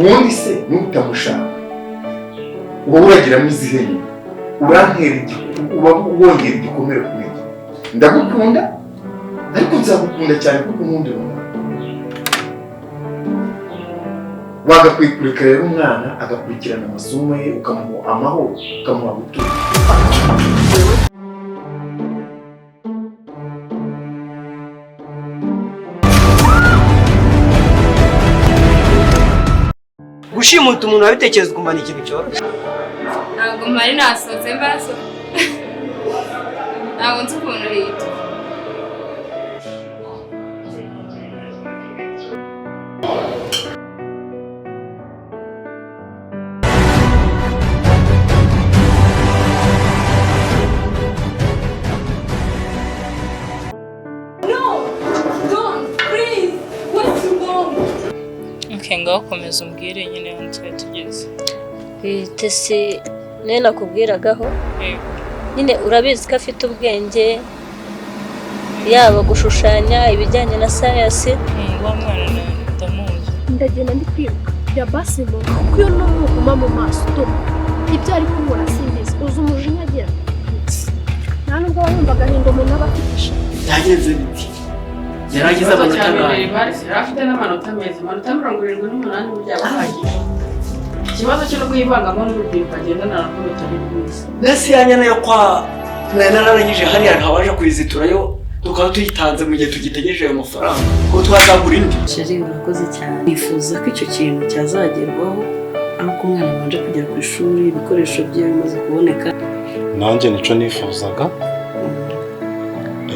Ubundi se nutamushaka uba uragiramo izihe nyine? Urantera uba wongera igikomere kuri njye. Ndagukunda ariko nzagukunda cyane kuko nkunda umwana. Wagakwiye kureka rero umwana agakurikirana amasomo ye, ukamuha amahoro, ukamuha gutura. Gushimuta umuntu wabitekereza ukumva ni ikintu cyoroshye. Ntabwo mpari nasohotse mbaso. Ntabwo nzi ukuntu yitwa. No! Don't! Please! What's wrong? Okay, ngaho komeza umbwire nyine aho twari tugeze. Tesi nayo nakubwiragaho nyine urabizi ko afite ubwenge, yaba gushushanya ibijyanye na science. Wa mwana ndamuzi. Ndagenda ndi kwiruka ya basimo kuko iyo numuguma mu maso do ibyo ari kubona simbizi, uzi umujinya agira nta nubwo wumva agahinda umuntu aba afite. Byagenze biti yaragize amanota angahe? Afite n'amanota meza, amanota 78 burya aba ahagije. Ikibazo cyo kuyivangamo n'urubyiruko agendana narwo bitari byiza. Mbese ya nyana yo kwa nari nararangije hariya ntawaje kuyiziturayo, tukaba tuyitanze mu gihe tugitegereje ayo mafaranga ko twazagura indi. Sheri urakoze cyane, nifuza ko icyo kintu cyazagerwaho ari uko umwana abanje kugera ku ishuri, ibikoresho bye bimaze kuboneka. Nanjye nico nifuzaga,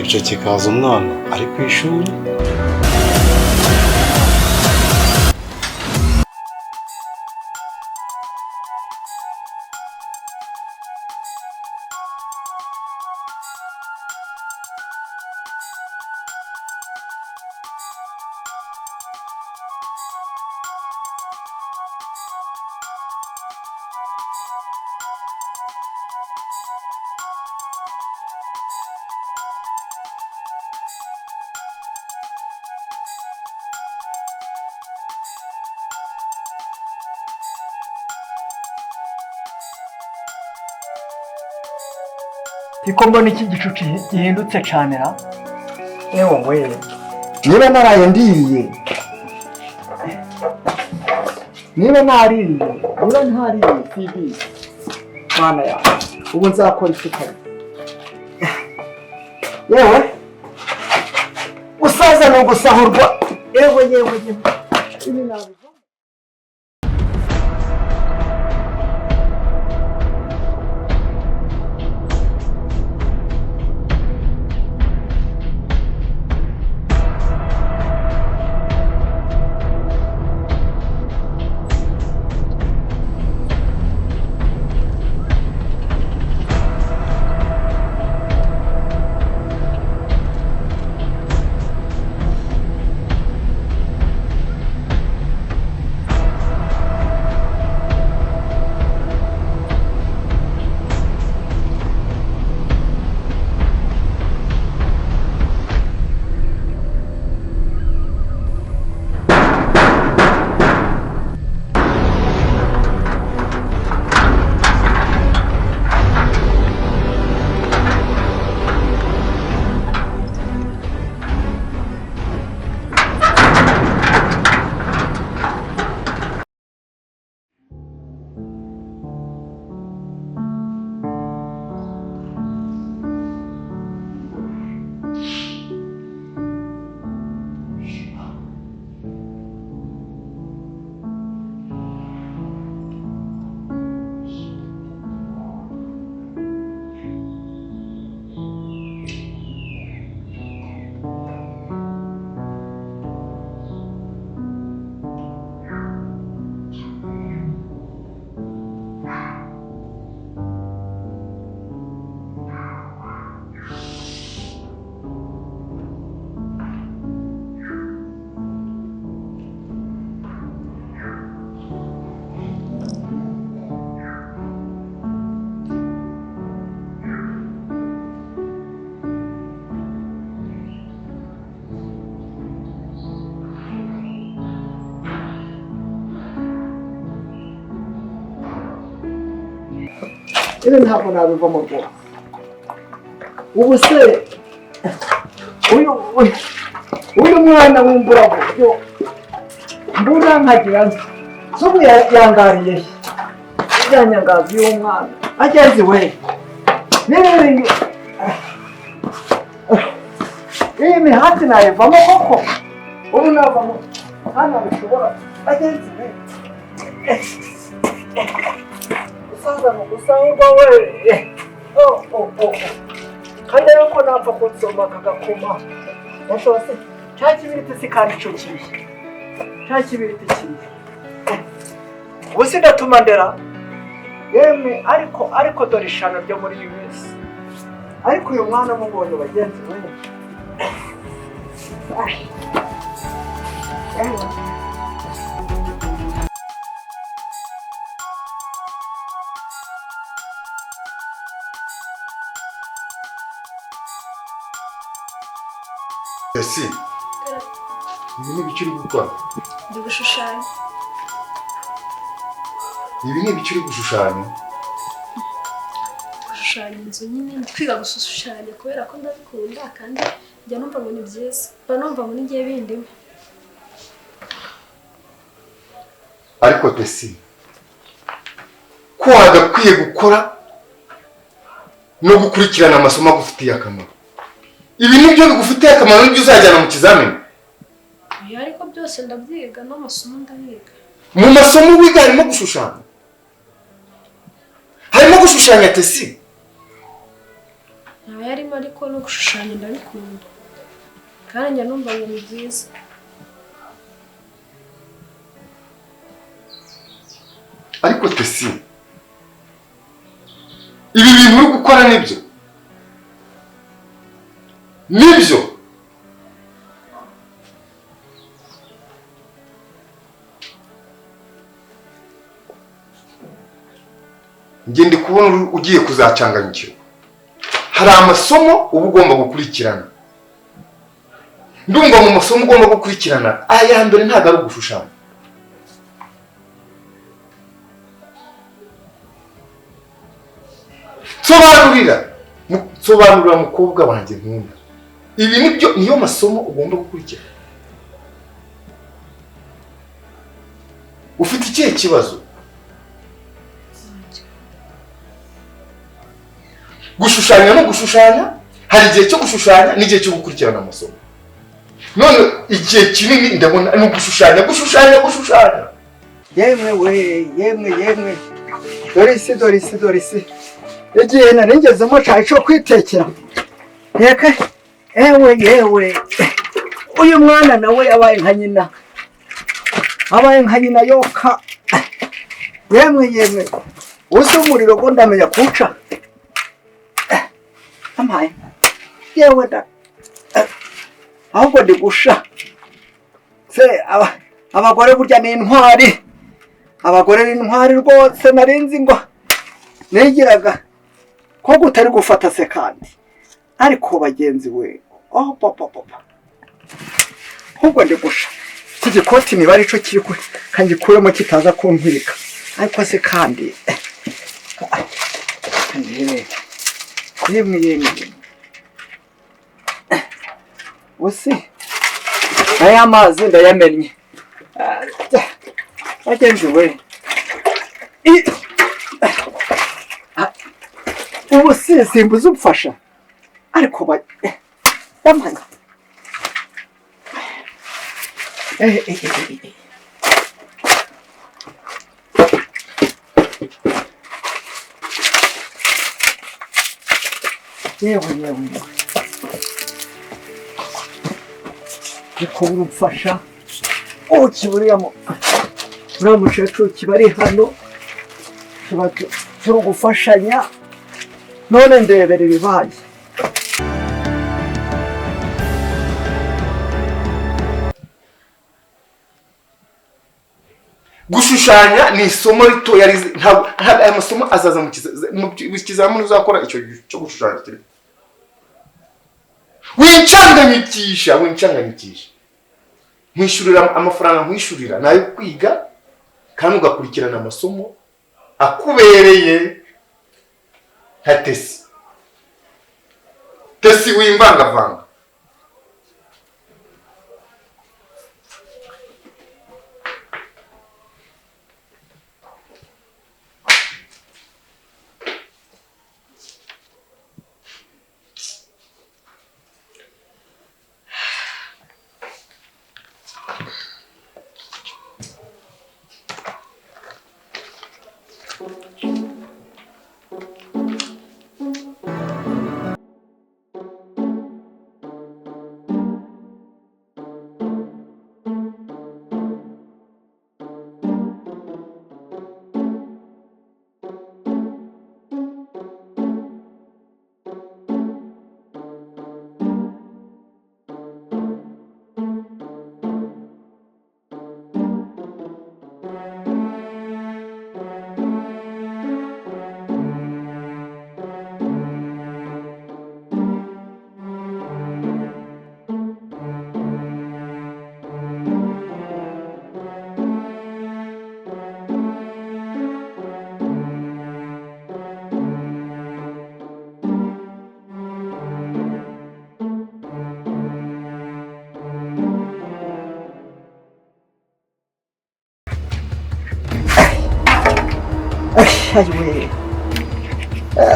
icyo kikaza umwana ari ku ishuri. Iko mbona iki gicu gihindutse cyane ra? Ewo we. Niba naraye ndiye, niba nariye, niba ntariye sibizi. Mana ya, ubu nzakora isukari. Yewe, gusaza ni ugusahurwa. Yewe yewe yewe. Ibi nabi. Ibi ntabwo nabivamo rwose. Ubu se uyu mwana w'umbura buryo mbura nkagira nzi subu yangariye he yanyangazi y'umwana ageze we n'ibindi. Iyi mihati nayivamo koko? Ubu navamo hano bishobora bagenzi be gusaza ni ugusahurwa we. Kandi ariko napfa kunsoma kagakoma yashobose cya kibiriti si kandi ico kibi cya kibiriti kibi ubu sindatuma ndera yemwe. Ariko dore ishano ryo muri iyi minsi. Ariko uyu mwana mubonye bagenzi be. Ese ibi ni ibiki uri gukora? Ndi gushushanya. Ibi ni ibiki uri gushushanya? Gushushanya inzu nyine, ndi kwiga gushushanya kubera ko ndabikunda kandi njya numva ngo ni byiza. Mba numva ngo n'igihe bindimo. Ariko Tesi, ko wagakwiye gukora no gukurikirana amasomo agufitiye akamaro. Ibi nibyo bigufitiye akamaro nibyo uzajyana mu kizamini. Oya, ariko byose ndabyiga n'amasomo ndayiga. Mu masomo wiga harimo gushushanya. Harimo gushushanya Tesi. Ntayo arimo ariko no gushushanya ndabikunda. Kandi njya numva ngo ni byiza. Ariko Tesi, ibi bintu uri gukora nibyo? Nibyo? Njye ndi kubona ugiye kuzacanganyikirwa. Hari amasomo uba ugomba gukurikirana. Ndumva mu masomo ugomba gukurikirana aya mbere ntabwo ari ugushushanya. Sobanurira mukobwa wanjye nkunda. Ibi nibyo niyo masomo ugomba gukurikirana. Ufite ikihe kibazo? Gushushanya no gushushanya, hari igihe cyo gushushanya n'igihe cyo gukurikirana amasomo. None igihe kinini ndabona ni ugushushanya, gushushanya, gushushanya. Yemwe we, yemwe yemwe. Dore isi, dore isi, dore isi. Igihe narigezemo cari co kwitekera. Reka ewe yewe. Uyu mwana nawe yabaye nka nyina. Abaye nka nyina yoka. Yemwe yemwe. Uzi umuriro go ndamenya kuca. Amaye. Yewe da. Ahubwo ndi gusha. Se abagore burya ni intwari. Abagore ni intwari rwose narinzi ngo nigiraga ko gutari gufata se kandi. Ariko bagenzi we, oh papa papa. Ahubwo ndi gusha. Iki gikoti niba ari cyo kiri kangikuremo kitaza kumpirika. Ariko se kandi. Yemwe yemwe. Usi aya mazi ndayamennye. Bagenzi we. Ubu si simbuze umfasha. Ariko ba yamanye. Yewe yewe. Ariko urumfasha. Kiburiya uriya mukecuru kiba ari hano tuba turi gufashanya none ndebera ibibaye. Gushushanya ni isomo ritoya, ntabwo aya masomo azaza mu kizamini uzakora icyo cyo gushushanya. Wincanganyikisha, wincanganyikisha. Nkwishyurira amafaranga, nkwishyurira nayo kwiga kandi ugakurikirana amasomo akubereye. Nka Tesi. Tesi wimvangavanga.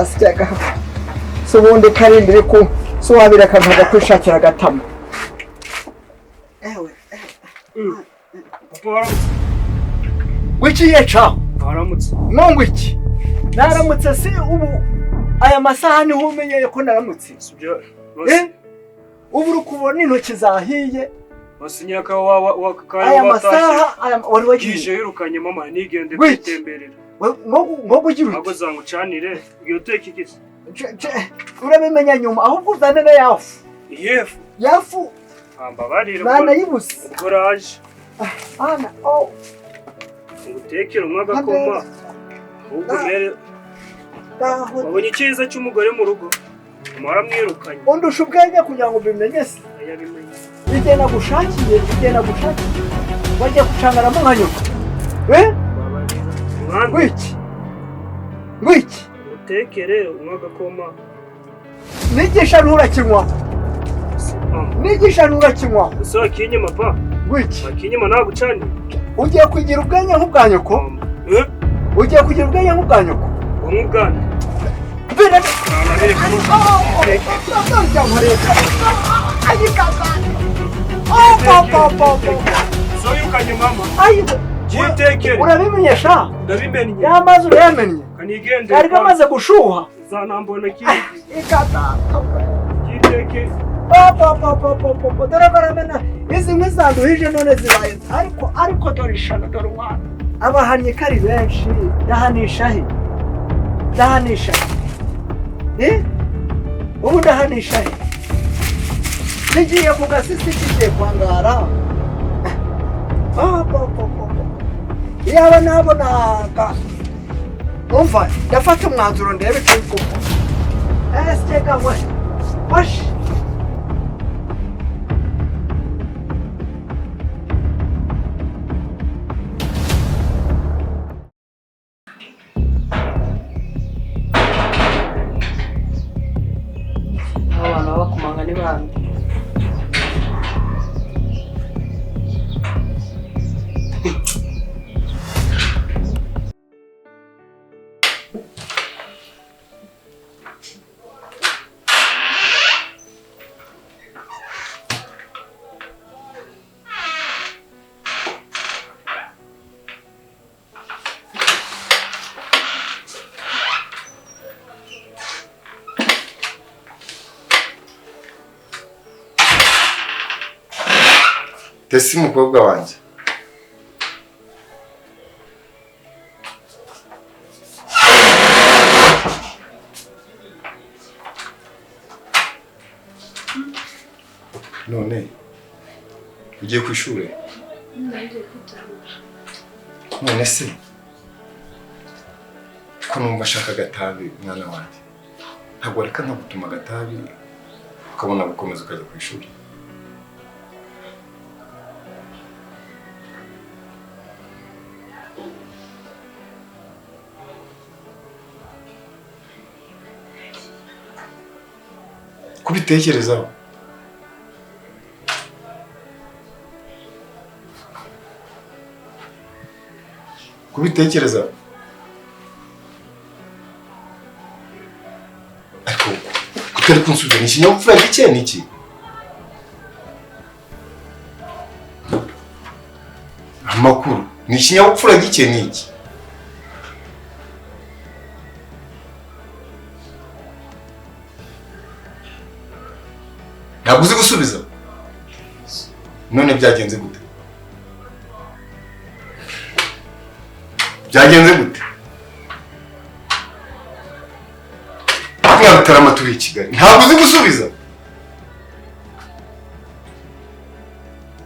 Asyaga so ubundi karindire ko so wabira kankaga kwishakira agatama. Ewe papa wiki yeca waramutse nongo iki naramutse si ubu aya masaha niho umenyeye ko naramutse ubu urukubona intoki zahiye basinyaka wa aya masaha aya wari wagiye yirukanye mama nigende kwitemberera ngo kugira uti zangucanire iyo teka ikisi urabimenya nyuma ahubwo uzane na yafu yefu yafu ambabarira nanayibuze courage ana oh utekera umwe agakoma ahubwo mere wabonye icyiza cy'umugore mu rugo umara mwirukanye undusha ubwenge kugira ngo ubimenye se igihe nagushakiye wajya gucangaramo nka nyoko ngwiki ngwiki utekere umwe agakoma nigisha nturakinywa nigisha nturakinywa ese wakinyima pa ngwiki wakinyima nagucaniye ugiye kugira ubwenge nk'ubwa nyoko ugiye kugira ubwenge nk'ubwa nyoko nk'ubwana Urabimenyesha ndabimenye yamazi urayamenye kanigende kari kamaze gushuha zanambona ki ikataka dore baramena izi nkwi zanduhije none zibaye ariko dore ishano dore umwana abahannyi kari benshi ndahanisha he ndahanisha he ubu ndahanisha he kigiye ku gasisi kigiye kwangara iyaba nabonaga umva ndafata umwanzuro ndebe icyo gukora ese we washi Abantu babakomanga ni bande Tesi mukobwa wanjye none ugiye ku ishuri none se ko numva ashaka agatabi mwana wanjye ntabwo reka nkagutuma agatabi ukabona gukomeza ukajya ku ishuri Kubitekerezaho. Kubitekerezaho. Ariko kutari kunsubiza ni ikinyabupfura gike ni iki? Amakuru ni ikinyabupfura gike ni iki? Ntabwo uzi gusubiza? None byagenze gute? Byagenze gute? Mwarutarama turi i Kigali. Ntabwo uzi gusubiza?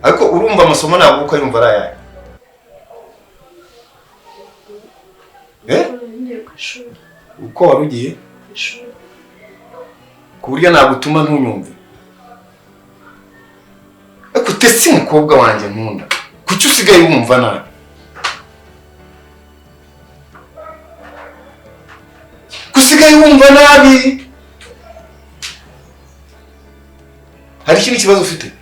Ariko urumva amasomo ntabwo uko yumva ari ayahe? Uko wari ugiye? Ku buryo nagutuma ntunyumve. Ariko Tesi umukobwa wanjye nkunda. Kuki usigaye wumva nabi? Kusigaye wumva nabi? Hari ikindi kibazo ufite?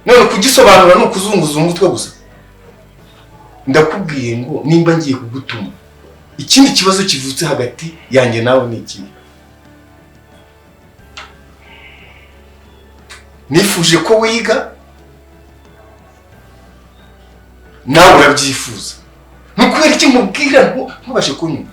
None kugisobanura ni ukuzunguza umutwe gusa. Ndakubwiye ngo nimba ngiye kugutuma ikindi kibazo kivutse hagati yanjye nawe ni iki? Nifuje ko wiga nawe urabyifuza. Nukubera iki nkubwira ngo ntubashe kunyumva?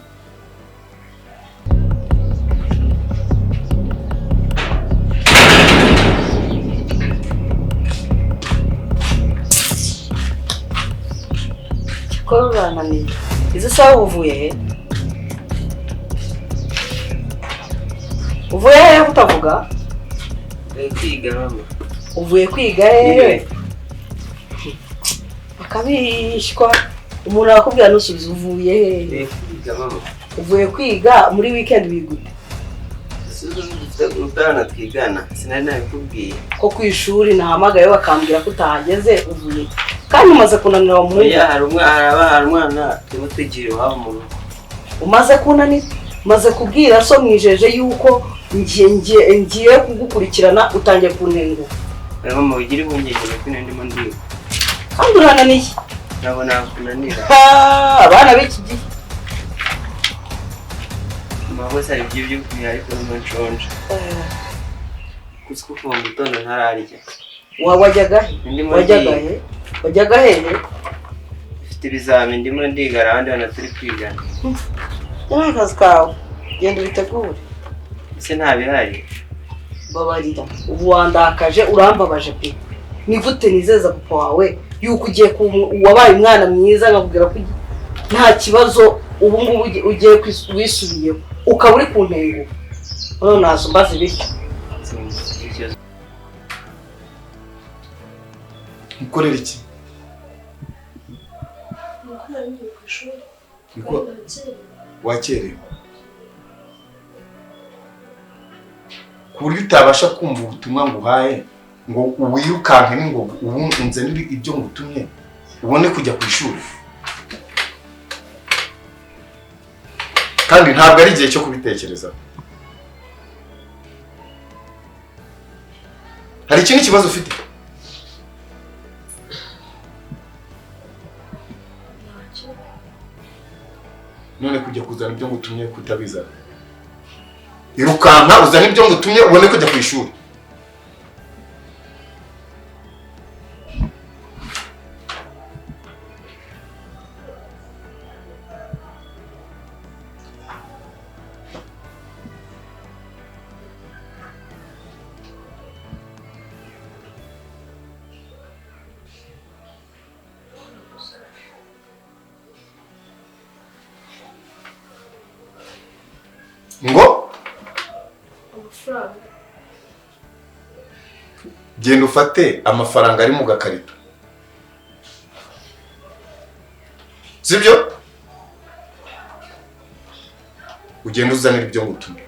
Ko bananiye. Izi saha uvuye he? Uvuye he kutavuga? Kwiga mama. Uvuye kwiga he? Akabishwa umuntu arakubwira nusubiza uvuye he? Kwiga mama. Uvuye kwiga muri weekend bigute? Utana twigana sinari nabikubwiye. Ko ku ishuri nahamagaye bakambwira ko utahageze uvuye. Kandi umaze kunanira wa muhungu. Oya hari umwana turimo twigira iwabo mu rugo. Umaze kunanira, umaze kubwira so mwijeje yuko ngiye kugukurikirana utangiye kuntenguha. Mama ugira impungenge nuko ndimo ndiga. Kandi urananiye. Ntabwo nakunanira. Abana b'iki gihe. Mama bose hari ibyo byo kumira ariko numva nshonje. Kuko kuva mu gitondo ntararya. Wajyaga he? Wajyaga he? Wajyaga hehe? Mfite ibizami ndimo ndiga abandi bana turi kwigana. Ni akazi kawe. Genda ubitegure. Ese nta bihari? Babarira. Ubu wandakaje urambabaje pe. Ni gute nizeza papa wawe yuko ugiye wabaye umwana mwiza nkakubwira ko nta kibazo ubu ngubu ugiye wisubiyeho ukaba uri ku ntego. None nasumbaze bityo. Ukorera iki? Wakerewe ku buryo utabasha kumva ubutumwa nguhaye ngo wirukanke ngo ubu unzanire ibyo ngutumye ubone kujya ku ishuri. Kandi ntabwo ari igihe cyo kubitekereza. Hari ikindi kibazo ufite? None kujya kuzana ibyo ngutumye kutabizana. Irukanka uzana ibyo ngutumye ubone kujya ku ishuri. Ngo genda ufate amafaranga ari mu gakarito, sibyo? Ugenda uzanira ibyo ngutumye.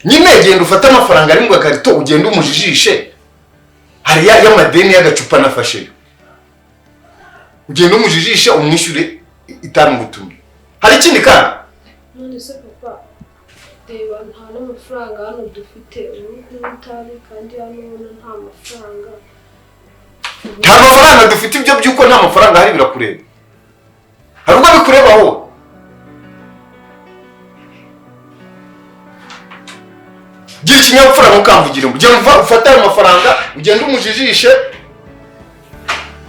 Nyine genda ufate amafaranga ari mu gakarito ugenda umujijishe. Hari ya y'amadeni y'agacupa nafashe. Ugenda umujijisha umwishyure itabi ngutumye. Hari ikindi kandi? None se papa, reba nta n'amafaranga hano dufite, uri kunywa itabi kandi hano ubona nta mafaranga. Nta mafaranga dufite, ibyo by'uko nta mafaranga hari birakureba. Hari ubwo bikureba wowe? Gira ikinyabupfura ntukamvugire ngo ugende ufate ayo mafaranga ugende umujijishe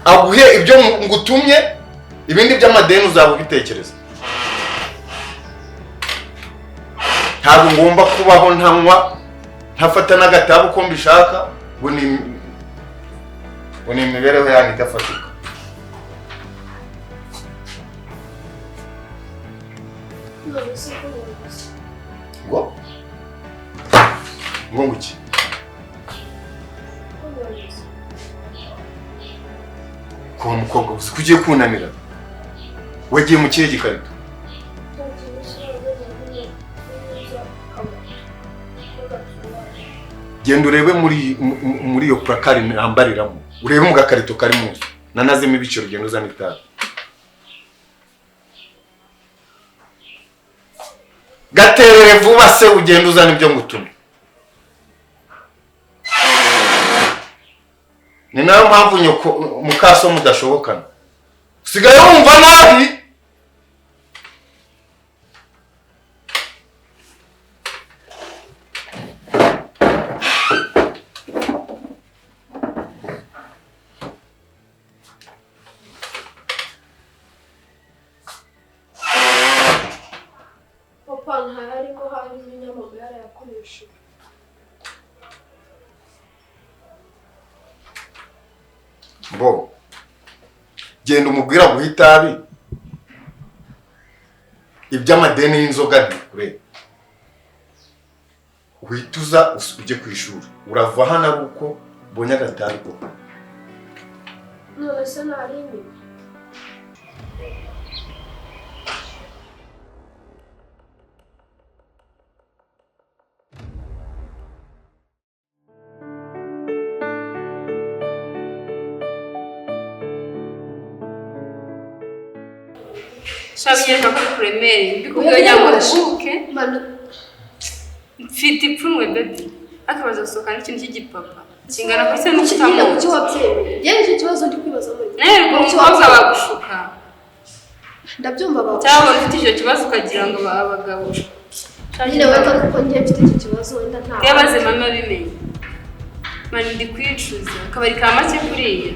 aguhe ibyo ngutumye, ibindi by'amadeni uzaba ubitekereza. Ntabwo ngomba kubaho ntanywa ntafata n'agatabu uko mbishaka, ngo ni imibereho yanjye idafatika. Ngo ngo nguki? Kuba mukobwa gusa kugiye kunanira, wagiye mu kihe gikarito? Genda urebe muri iyo placard nambariramo, urebe mu gakarito kari munsi nanazemo ibiciro, ugenda uzana itabi. Gaterere vuba se ugenda uzana ibyo ngutumye. Ni nayo mpamvu nyoko mukaso mudashobokana. Usigaye wumva nabi. Papa ntayarimo, harimo inyama yarayakoresheje. Bo genda umubwira guha itabi, iby'amadeni y'inzoga ntikureba. Uhita uza ujye ku ishuri, urava hano ari uko mbonye agatabi koko. None se nari inyuma? Shabinyereka ko kuremere mbikubwira ngo uruhuke. Mfite ipfunwe baby, akabaza gusohoka n'ikintu cy'igipapa kingana ko se n'ikitamuzi. Kuki wabyemeye? Yewe icyo kibazo ndi kwibaza muri. Nawe umukobwa bagushuka. Ndabyumva bagushuka. Cyangwa ufite icyo kibazo ukagira ngo abagabo. Nyine wenda kuko njye mfite icyo kibazo wenda nta. Yabaze mama bimenye. Mani ndi kwicuza akabari ka make kuriya.